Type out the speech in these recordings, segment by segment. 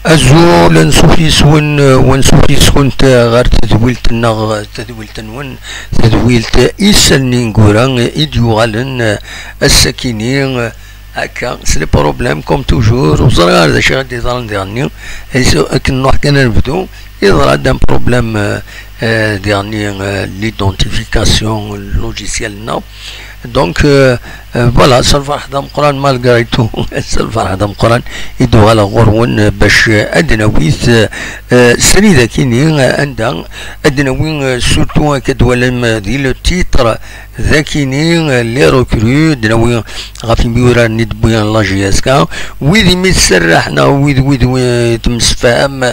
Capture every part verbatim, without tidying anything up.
Azul, ansuf yes-wen, ansuf yes-kent ɣer tedwilt-nneɣ, tedwilt-nwen, tedwilt Isallen Ineggura i d-yuɣalen ass-akini, akka, s les problèmes, comme toujours, ur ẓriɣ ara d acu i d-iḍran diɣenni, akken nruḥ kan ad nebdu, yeḍra-d un problème, euh, euh, diɣenni, euh, l'identification logicielle-nneɣ. Donc, euh, euh, voilà, s lferḥ d ameqqran malgré tout, s lferḥ d ameqqran i d-uɣaleɣ ɣur-wen, euh, bac, euh, ad d-nawi, euh, euh, srid akini, euh, anda ad d-nawi, euh, surtout, euh, akka d-twalam, euh, di le titre, d akini, euh, les recrues, ad d-nawi ɣef yimyuraren i d-wwi la J S K, wid imi tserreḥ neɣ wid, wid, wid temsefham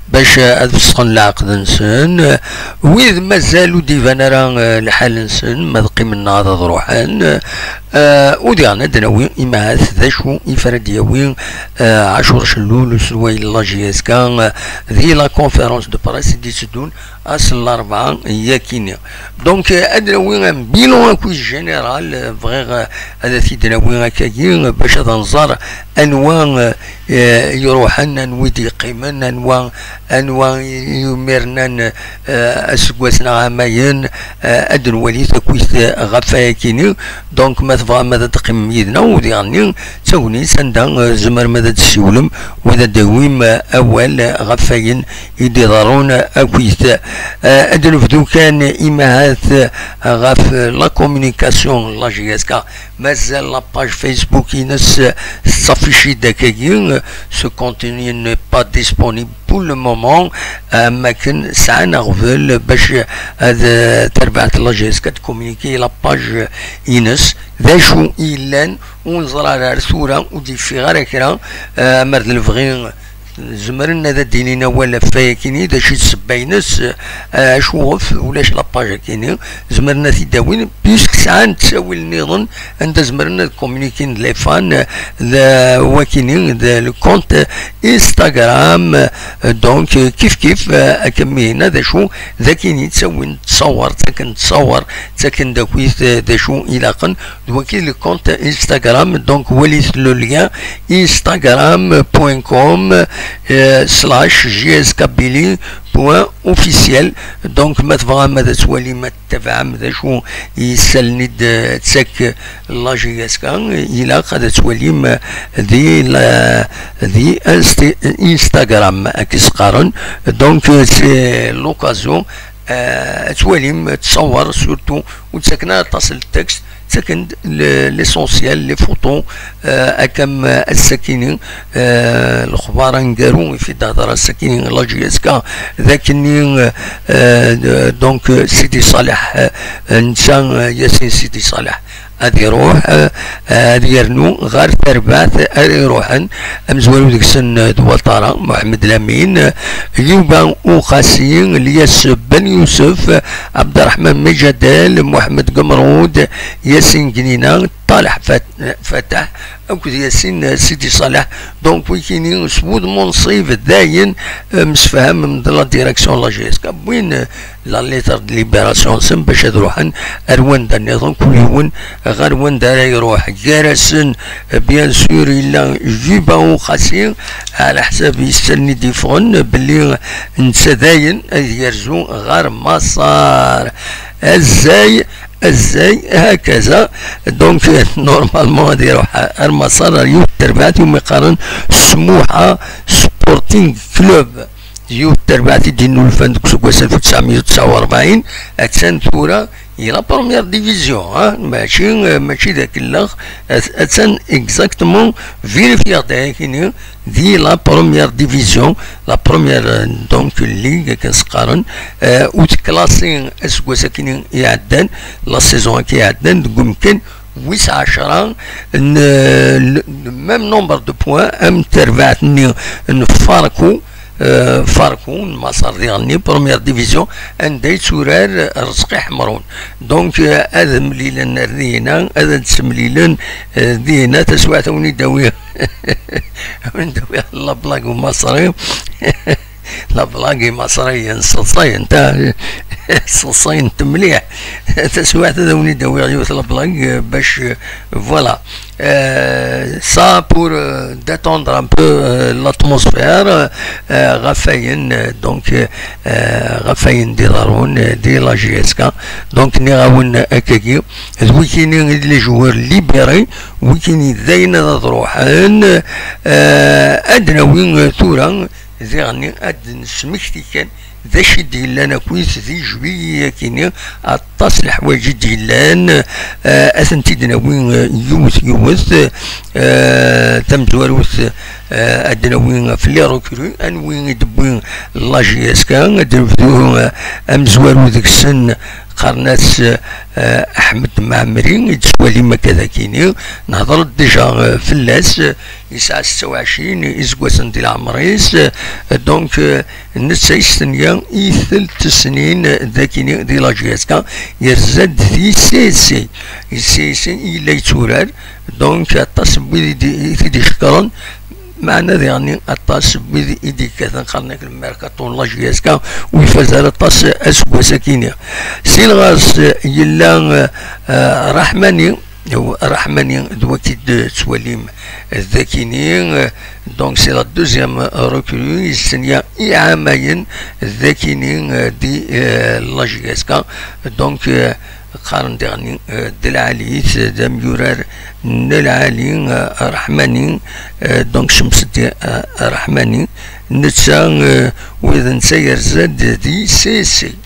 bac, euh, ad fesxen leɛqed-nsen, euh, wid mazal ur d-iban ara, euh, lḥal-nsen, ma ad qqimen neɣ ad ruḥen, euh, u diɣen ad d-nawi imahat d acu i fara d-yawi, euh, Ɛacur Cellul, uselway n la J S K, euh, di la conférence de presse i d-itteddun ass n larebɛa yakini. Donc, euh, ad d-nawi un bilan akk général, euh, bɣiɣ, euh, ad t-id-nawi akkagi, euh, bac ad nẓer anwa, euh, euh, iruḥen, anwa i d-yeqqimen, anwa, anwa i yumirnan, euh, aseggas neɣ amayen, euh, ad d-nwali takuyt, euh, ɣef wayakini. Donc, ma tebɣam ad d-teqqimem yid-neɣ, u diɣenni d tagnit anda, euh, tzemrem ad d-tessiwlem, u ad d-tawim, euh, awal, euh, ɣef wayen i d-iḍerrun, euh, akkit. Euh, ad d-nebdu kan imahat, euh, ɣef, euh, la communication, la J S K. Mazal la page Facebook-ines, euh, tettaffici-d akkagi, euh, ce contenu n'est pas disponible pour le moment, euh, am akken sɛan aɣbel bac ad, euh, terbaɛt la J S K ad tcommuniquer la page-ines, d acu i yellan, ur neẓra ara ar tura, ur d-yeffiɣ ara kra, euh, amer d lebɣi, zemren ad d-inin awal ɣef wayakini, d acu i d ssebba-ines, euh, acuɣef ulac la page-akini, zemren ad t-id-awin, puisque sɛan ttawil nniḍen anda zemren ad communiquin d les fans, euh, d wakini, d le compte Instagram, euh, donc, euh, kif kif, euh, akka mi yenna d acu, d akini ttawin ttṣawar, ttaken ttṣawar, ttaken d akit, euh, d acu ilaqen, d waki le compte Instagram, donc walit le lien instagram point com, euh, slash J S Kabylie point officiel. Donc ma tebɣam ad twalim, ad ttabɛem d acu i isallen i d-tettak la J S K, ilaq ad twalim di la, di Insta-, Instagram, akken s-qqaren. Donc, euh, c'est l'occasion, euh, ad twalim, ad tṣawar, surtout, ur ttaken ara aṭas n texte, ttaken-d le-, l'essentiel, les photos, euh, akka am, euh, ass-akini, euh, lexbar aneggaru i fi d-tehder ass-akini la J S K, d akkenni, euh, euh, donc, euh, Sidi Ṣaleḥ, euh, netta, euh, Yasin Sidi Ṣaleḥ, ad iruḥ, euh, ad yernu ɣer terbaɛt ara iruḥen, amezwaru deg-sen, euh, d Watara, Muḥemmed Lamin, euh, Yuba Uqasi, Lyas Ben Yusef, euh, Abderrahman Mejadel, Muḥemmed Gemrud, Yasin Gnina, Ṭaleḥ Fat-, Fatah, akked Yasin, euh, Sidi Ṣaleḥ. Donc, wikini, s wudem unṣib, dayen, euh, msefhamen d la direction n la J S K. Wwin, euh, la lettre de libération-nsen bac ad ruḥen ar wanda nniḍen, kul yiwen ɣer wanda ara iruḥ. Gar-asen, bien sûr, yella Juba Uqasi, ɛla ḥsab isallen i d-yeffɣen, belli netta dayen ad yerzu ɣer Maṣer. Azay, azay, hakaza. Donc, normalement, ad iruḥ ar Maṣer, ar yiwet terbaɛt, umi qqaren Smuḥa Sporting Club. Yiwet terbaɛt i d-innulfan deg useggas alef u tesɛemya u tesɛa u rebɛin, attan tura i la première division, ha? Mačči, mačči d akellex, at-, attan exactement, vérifier-d ayakini, di la première division, la première, euh, donc, ligue, akken s-qqaren, euh, u teklasi aseggas akini iɛeddan, la saison-agi iɛeddan, deg umkan wis ɛecra, n, n, n même nombre de points am terbaɛt-nni n Farco, euh, Farco n Maṣer diɣenni, première division, anda yetturar Rezqi Ḥemrun. Donc, euh, ad mlilen ar dina, ad d-semlilen, euh, dina, taswiɛt a wen-id-awiɣ, a wen-id-awiɣ la blague umaṣri. La blague imaṣriyen sseḍsayen, ta. Ṣṣeṣṣayent mliḥ. Taswiɛt ad awen-id-awiɣ yiwet la blague, euh, bac, euh, voilà. Euh, ça pour, euh, détendre un peu, euh, l'atmosphère, euh, ɣef wayen, euh, donc, euh, ɣef wayen d-iḍerrun, euh, di la J S K. Donc, nniɣ-awen akkagi, d wikini i d les joueurs libérés, wikini d ayen ad ruḥen, euh, ad nawi, euh, tura, diɣen ad d-nesmekti kan d acu i d-yellan akkit di juillet-agi-ni, aṭas n leḥwayeǧ i d-yellan, eh, ad tent-id-nawi, eh, yiwet yiwet, eh, tamezwarut, eh, ad d-nawi ɣef les recrues, anwi i d-tewwi la J S K, ad d-nebdu, eh, amezwaru deg-sen, qqaren-as, eh, Ḥmed Mɛemmri, i d-tettwalim akka dagi-ni, nehḍer-d déjà, eh, fell-as, eh, yesɛa setta u ɛecrin iseggasen di leɛmer-is, eh, donc, eh, netta yestenya i telt snin dagi-ni di la J S K, yerza-d di C S C. C S C i yella yetturar, donc aṭas n wid i d-, i t-id-icekkren, meɛna diɣen aṭas n wid i d-yekkaten, qqaren-ak le mercato n la J S K ur ifaz ara aṭas aseggas-agi-ni. Si lɣas yella, eh, Raḥmani, Raḥmani d waki d-tettwalim dagi-ni, donc c'est la deuxième recrue, yestenya iɛamayen dagi-ni, eh, di, eh, la J S K, donc, eh, qqaren diɣen, eh, d lɛali, d amyurar n lɛali, eh, Raḥmani, eh, donc Cemseddi, eh, Raḥmani, netta, eh, wid netta yerza-d di C S C.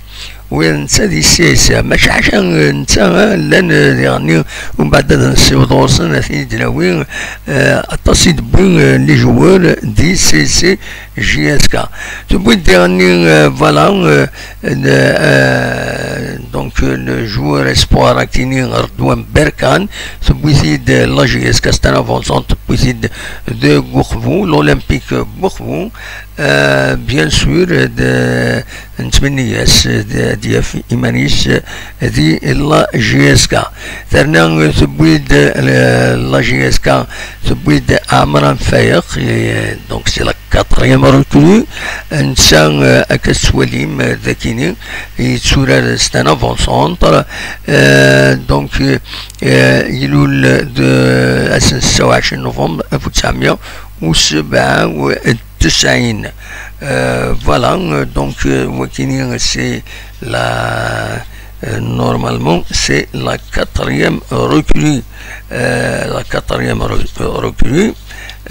Wid netta di C S C, maca ḥaca, eh, netta, eh, llan, eh, diɣen, umbeɛd ad nessiweḍ ɣur-sen, ad ten-id-nawi, eh, aṭas i d-wwin, eh, les joueurs di C S C J S K. Tewwi-d diɣen, eh, voilà, eh, le, eh, donc, eh, le joueur espoir akini Redouane Berkane, tewwi-t-id, eh, la J S K, c'est un avant-centre, tewwi-t-id de Gorkhovo, l'Olympique Gorkhovo, eh, bien sûr, eh, de, nettmenni-as, eh, de, ad yaf iman-is, eh, di la J S K. Terna, eh, tewwi-d, eh, la J S K, tewwi-d Amran Fayeq, eh, donc c'est la quatrième recrue. Netta, eh, akka tettwalim, eh, dagi-ni, yetturar, c'est un avant-centre. Eh, donc, eh, eh, ilul de, ass n setta u ɛecrin novembre alef u tesɛemya u sebɛa u tesɛin. Eh, voilà, eh, donc, eh, wakini, c'est la, eh, normalement, c'est la quatrième recrue. Eh, la quatrième re-, recrue.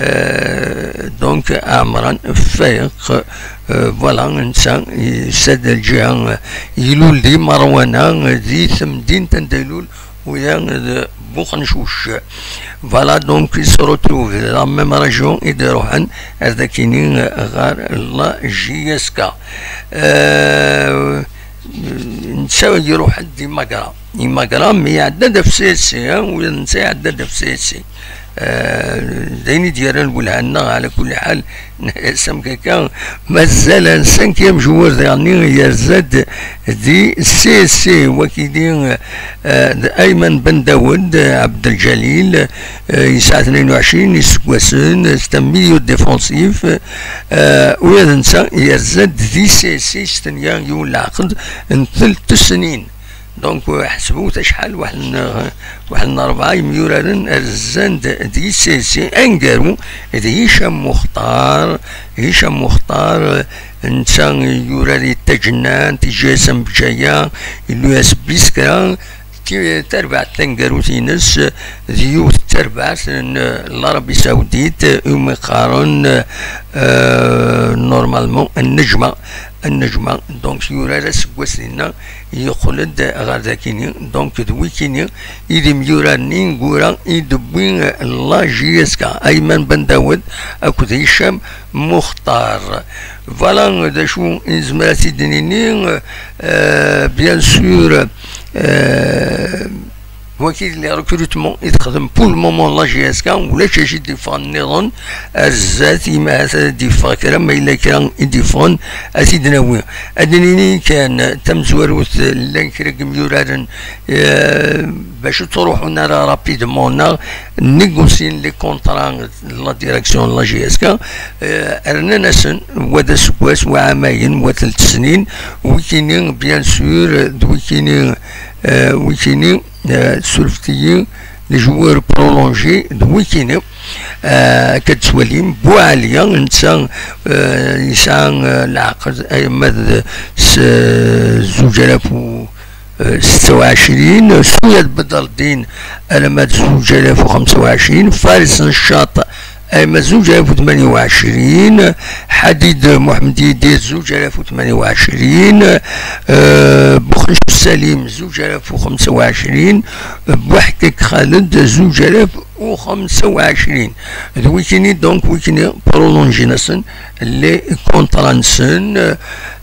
Euh, donc, Amran Fayeq, euh, voilà, netta, yessad lǧiha, euh, ilul di Marwana, euh, di temdint anda ilul, uya d Buxencuc. Voilà, donc, il se retrouve dans la même région i d-iruḥen ar dakini, euh, ɣer la J S K. Euh, netta iruḥ-d di Magra. Di Magra, mi iɛedda-d ɣef C S C, hein, u netta iɛedda-d ɣef C S C. Eh, d ayen i d-yerran lwelha-nneɣ, ɛla kulli ḥal, nḥesem kaka, mazal un cinquième joueur diɣen yerza-d di C S C, waki di, eh, d Ayman Ben Dawed, eh, Abdeljalil, eh, yesɛa tnayen u ɛecrin iseggasen, c'est un milieu défensif, eh, ula d netta yerza-d di C S C, yestenya yiwen lɛeqd n telt snin. Donc, euh, ḥesbut acḥal, waḥed n, waḥed n rebɛa yemyuraren rzan-d di C S C, aneggaru d Hicam Muxtar. Hicam Muxtar, euh, netta yurar i Tajennant, i G S M Bjaya, i l'U S Biskra. Ti-, tarbaɛt taneggarut-ines, euh, d yiwet n terbaɛt n, euh, l'Arabie Saoudite, euh, umi qqaren, euh, normalement, Nnejma. Nnejma, donc, yurar aseggas dinna, yeqqel-d ɣer dakini, donc, d wikini i d imyuraren ineggura i d-tewwi la J S K, Ayman Ben Dawed akked Hicam Muxtar. Voilà d acu i nezmer ad t-id-nini, euh, bien sûr, euh, Wagi d les recrutements i texdem pour le moment la J S K, ulac acu i d-yeffɣen nniḍen ar zdat, imi ahat ad d-yeffeɣ kra, ma yella kra i d-yeffɣen ad t-id-nawi. Ad d-nini kan tamezwarut, llan kra n yimyuraren, eh, bac ur ttruḥun ara rapidement neɣ négocien les contrats de la direction de la J S K, eh, rnan-asen wa d aseggas, wa ɛamayen, wa telt snin, wikini, bien sûr, d wikini, eh, wikini, eh, surfet-iyi, les joueurs prolongés d wikini. Eh, akka d-tettwalim, Buɛaliya, netta, eh, yesɛa, eh, leɛqed, eh, ma d s, eh, zuǧ alaf u, eh, setta u ɛecrin, Suyad Bedreddin, alamma d zuǧ alaf u xemsa u ɛecrin, Faris Neccaṭ, alamma d zuǧ alaf u tmanya u ɛecrin, Ḥadid Muḥemmed Yidir, zuǧ alaf u tmanya u ɛecrin, eh, Buxenc Salim, zuǧ alaf u xemsa u ɛecrin, Buḥkak Xaled, zuǧ alaf u xemsa u ɛecrin. D wikini, donc, wikini prolonjin-asen les contrats-nsen.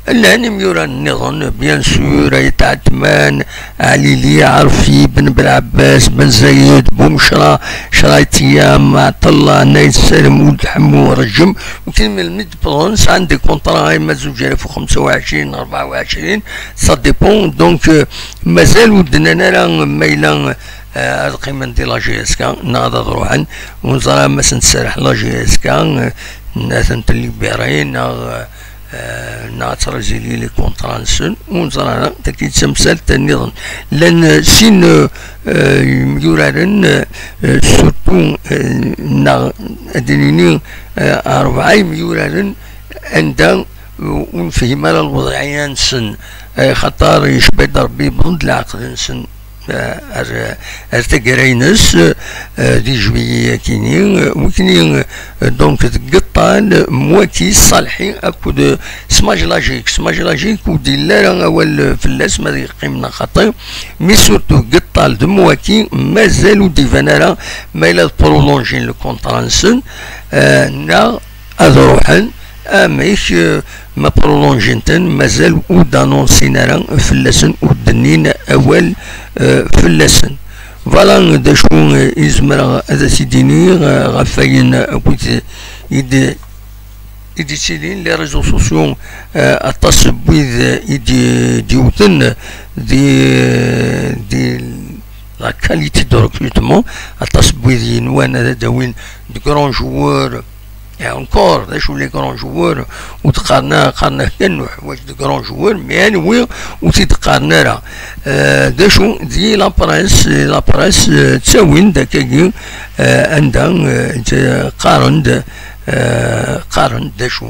Llan imyuran nniḍen, bien sûr, Ayt Ɛetman, Ɛlili, Ɛerfi, Ben Belɛebbas, Ben Zayed, Bumecra, Crayt Yam, Ɛeṭṭella, Nayt Salem, Uld Ḥemmu, Rejjem. Wikini melmi d-wwḍen, sɛan des contrats, imma zuǧ alaf u xemsa u ɛecrin, rebɛa u ɛecrin, ça dépend. Donc, euh, mazal ur d-nnan ara ma yella, eh, ad qqimen di la J S K neɣ ad ruḥen. Ur neẓri ma sen-tserreḥ la J S K, eh, ad ten-libéri neɣ, eh, neɣ ad trésilier les contrats-nsen. Ur neẓri ara, tagi d tamsalt nniḍen. Llan, eh, sin, eh, eh, yuraren, eh, surtout, eh, neɣ ad d-nini, eh, rebɛa yemyuraren anda ur nefhim ara lweḍɛiya-nsen, eh, xaṭer yecba-d Rebbi yewwḍen-d leɛqed-nsen, eh, ar, ar taggara-ines, eh, di juillet-akini, eh, wikini, eh, donc deg iṭṭal, Mwaki, Ṣalḥi akked, eh, Smaj Lajik. Smaj Lajik ur d-yelli ara awal, eh, fell-as ma ad yeqqim neɣ xaṭi, mais surtout deg iṭṭal d Mwaki mazal ur d-iban ara ma yella ad prolonjin le contrat-nsen, eh, neɣ ad ruḥen, amek, eh, ma prolonjin-ten, mazal ur d-anunsin ara fell-asen, ur d-nnin awal, eh, fell-asen. Voilà d acu, eh, i zemreɣ ad as-id-iniɣ, eh, ɣef wayen akk i d-, i d-, i d-yettilin. Les réseaux sociaux, eh, aṭas n wid i d-, d-iwten di, di la qualité de recrutement, aṭas n wid yenwan ad d-awin de grands joueurs. Et encore, d acu les grands joueurs, ur d-qqaren ara, qqaren-ak kan nuḥwaǧ de grands joueurs, mais anwi ur t-id-qqaren ara? Eh, d acu, di la presse, la presse, eh, ttawin-d akkagi, eh, anda, eh, tt-, qqaren-d, eh, qqaren-d d acu,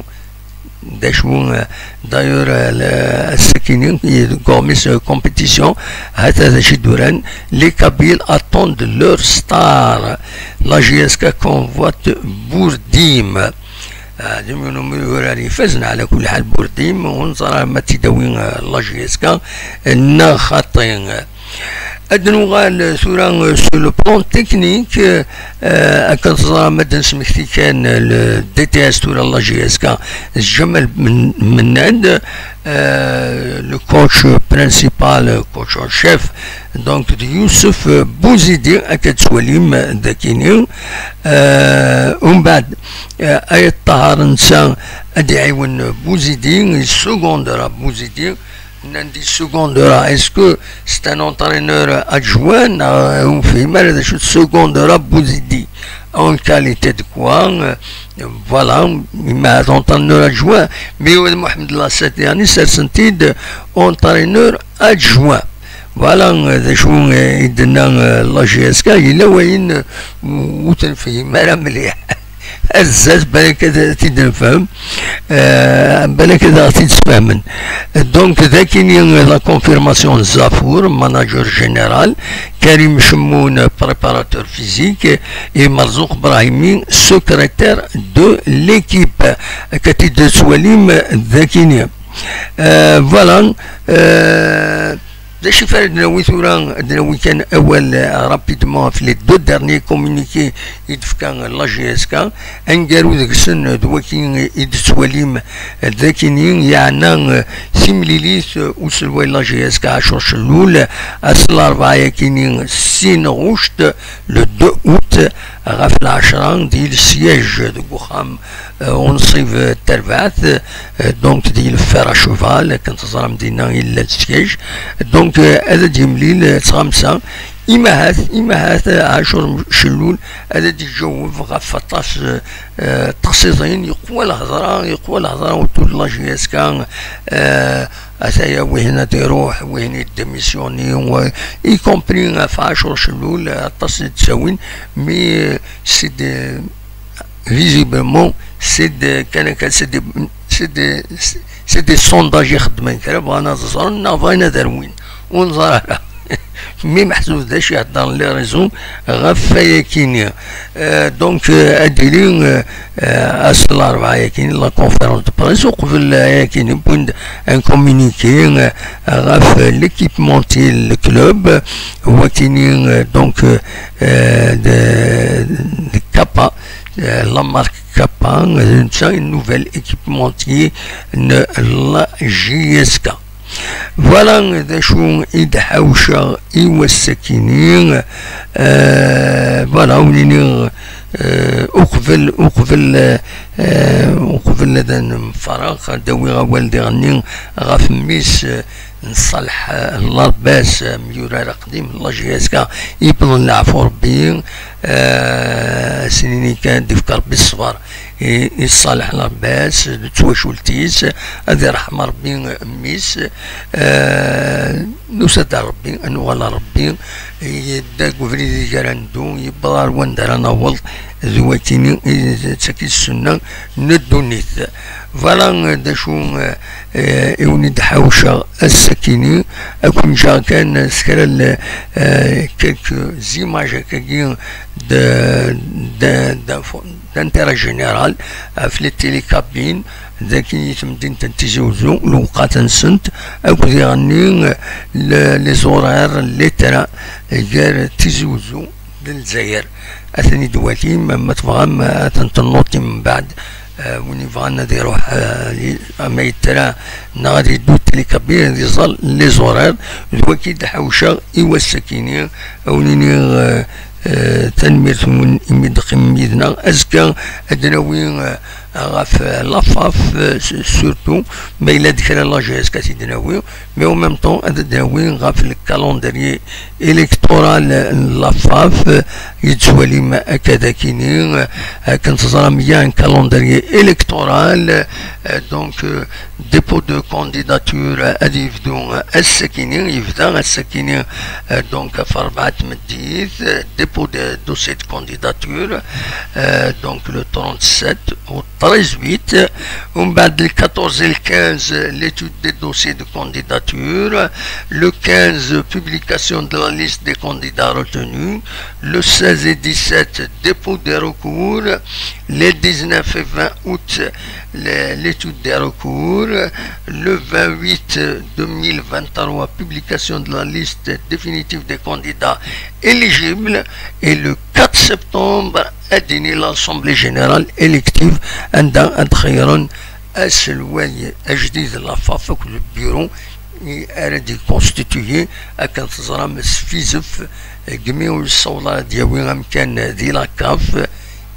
d acu, eh, d'ailleurs, eh, le, ass-akini, deg uɣmis, eh, compétition, hata d acu i d-uran: les Kabyles attendent leur star. La J S K convoite Bourdim. Ah, d yiwen n umyurar ifazen, ɛla kulli ḥal, Bourdim, ur neẓri ma ad t-id-tawi, eh, la J S K neɣ xaṭi. Ad nuɣal tura, euh, sur le plan technique, euh, akken teẓram, ad d-nesmekti kan, euh, le D T S tura la J S K, Jamal Men-, Mennad, euh, le coach principal, euh, coach en chef, donc, d Youssouf, euh, Bouzidi, akka tettwalim, euh, dakini. Euh, umbeɛd, euh, Ayt Ṭaher netta ad iɛiwen Bouzidi, il secondera Bouzidi. Nnan-d il secondera, est-ce que c'est un entraîneur adjoint neɣ, euh, ur nefhim ara d acu d secondera Bouzidi? En qualité de quoi? Euh, voilà, imma d entraîneur adjoint, mais Mohamed Lassat, yeɛni, sersen-t-id entraîneur adjoint. Voilà, euh, d acu, euh, i d-tenna, euh, la J S K, yella wayen, euh, ur t-nefhim ara mliḥ. Azaz, balak ad t-id-nefhem, euh, balak ad aɣ-t-id-sfehmen. Donc, dakini, euh, la confirmation n Zafour, manager général, Karim Chemoun, préparateur physique, et Marzouk Brahimi, secrétaire de l'équipe. Akka t-id-tettwalim dakini. Euh, voilà, euh, D acu i ara d-nawi tura? Ad d-nawi kan awal, euh, rapidement ɣef les deux derniers communiqués i d-tefka la J S K, aneggaru deg-sen d waki i d-tettwalim d akini, yeɛna, euh, timlilit, euh, uselway n la J S K Ɛacur Cellul, ass n larebɛa-yakini sin ɣuct, le deux août, ɣef lɛecra, di le siège deg uxxam, euh, unṣib, euh, n terbaɛt, euh, donc di le Fer à Cheval, akken teẓram dinna yella le siège. Donc, euh, ad d-yemlil, euh, s tɣamsa, imahat, imahat, euh, Ɛacur Cellul ad d-iǧaweb ɣef aṭas, euh, euh, teqsiḍin, yeqwa lhedra, yeqwa lhedra autour de la J S K, euh, ataya wihin ad iruḥ, wihin yeddémissionner, euh, y compris ɣef Ɛacur Cellul, aṭas i d-ttawin, mais, euh, c'est des, visiblement, c'est des, kan, kan, c'est des, c'est des, c'est des sondages i xeddmen kra, bɣan ad ẓren, neɣ bɣan ad rwin. Ur neẓri ara. Mi meḥsub d acu i heddren les réseaux ɣef wayakini. Euh, donc, euh, ad d-tili, euh, euh, ass n larebɛa-yakini, la conférence de presse, uqbel, euh, ayakini, wwin-d un communiqué, euh, ɣef l'équipementier, le club, wakini, euh, donc, euh, euh, de, de Kappa, euh, la marque Kappa, euh, une nouvelle équipementier, n la J S K. Voilà d acu i d-ḥawceɣ i wass-akini. Euh, voilà, ur nini, euh, uqbel, uqbel, euh, uqbel ad nemfareq, ad d-awiɣ awal diɣenni ɣef mmi-s, euh, n Ṣaleḥ, euh, Larbas, euh, myurar aqdim, la J S K, yewweḍ leɛfu Rebbi, euh, s nini kan, ad d-ifk Rebbi ṣṣber i, i Ṣaleḥ Larbas d twacult-is, ad irḥem Rebbi mmi-s, eh, nusa-d ar Rebbi, ad nuɣal ar Rebbi, yedda deg ubrid ideg ara neddu, yewweḍ ar wanda ara naweḍ, d wakini i d, d tagi ssunna n ddunit. Voilà d acu, eh, i wen-id-ḥawceɣ ass-akini, ad ken-ǧǧeɣ kan s kra n, eh, quelques images akkagi de, de, d'info-, d'intérêt général, ɣef les télécabines, dagi i temdint n Tizi Uzzu, lewqat-nsent, akked iɣenni, le, les horaires, les trains, gar Tizi Uzzu d Lezzayer. Ad ten-id-twalim, ma tebɣam ad ten-tennuṭim mbeɛd, eh, win yebɣan ad iruḥ, eh, ama yettra neɣ ad yeddu télécabine, ad iẓer les horaires, d waki d-ḥawceɣ i wass-akini, a wen-iniɣ, eh, eh, tanemmirt-nwen imi d-teqqimem yid-neɣ. Azekka ad d-nawi, eh, ɣef, eh, la FAF, eh, s-, surtout, ma yella d kra la J S K ad t-id-nawi, mais en même temps ad d-nawi ɣef le calendrier électoral n la FAF, eh, yettwalim akka d akini, eh, akken teẓram, il y a un calendrier électoral, eh, donc, eh, dépôt de candidature, eh, ad yebdu, eh, ass-akini, yebda ass-akini, eh, donc, ɣef rebɛa tameddit, eh, dépôt de dossier de candidature, eh, donc le trente-sept au treize huit, umbeɛd le quatorze et le quinze, l'étude des dossiers de candidature, le quinze, publication de la liste des candidats retenus, le seize et dix-sept, dépôt des recours, les dix-neuf et vingt août, le, l'étude des recours, le vingt-huit deux mille vingt-trois, publication de la liste définitive des candidats éligibles, et le quatre septembre, ad d-tini l'Assemblée générale élective, anda ad xeyyren aselway ajdid n la FAF akked le bureau i ara d-yekkonstituyi, akken teẓram s fizef, degmi ur yessaweḍ ara ad d-yawi amkan di la CAF,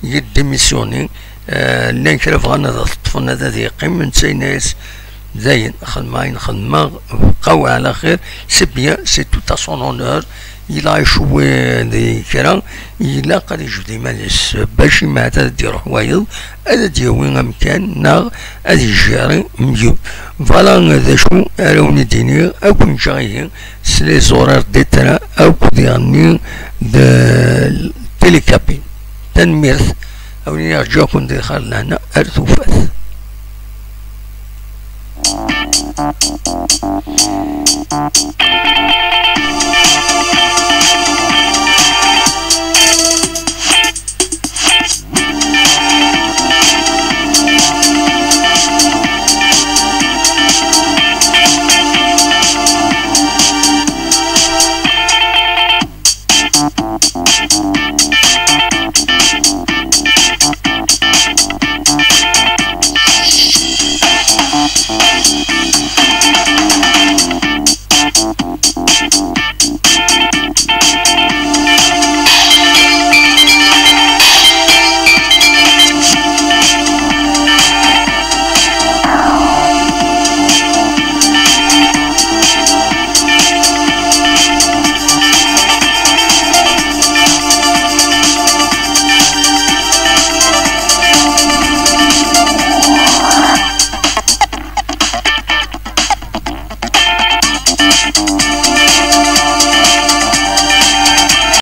yeddémissionner. Eh, llan kra bɣan ad t-ṭṭfen, ad, ad yeqqim, netta yenna-yas: "Dayen, xedmeɣ ayen xedmeɣ, bqaw ɛla xir, c'est bien, c'est tout à son honneur, il a échoué di kra, ilaq ad yejbed iman-is, bac imeɛd ad d-iruḥ wayeḍ, ad d-yawi amkan, neɣ ad yejjari mieux." Voilà d acu ara wen-id-iniɣ, ad ken-ǧǧeɣ ihi s les horaires des trains, akked iɣenni de télécabine. Tanemmirt, a wen-iniɣ ǧǧiɣ-ken di lxir lehna ar tufat.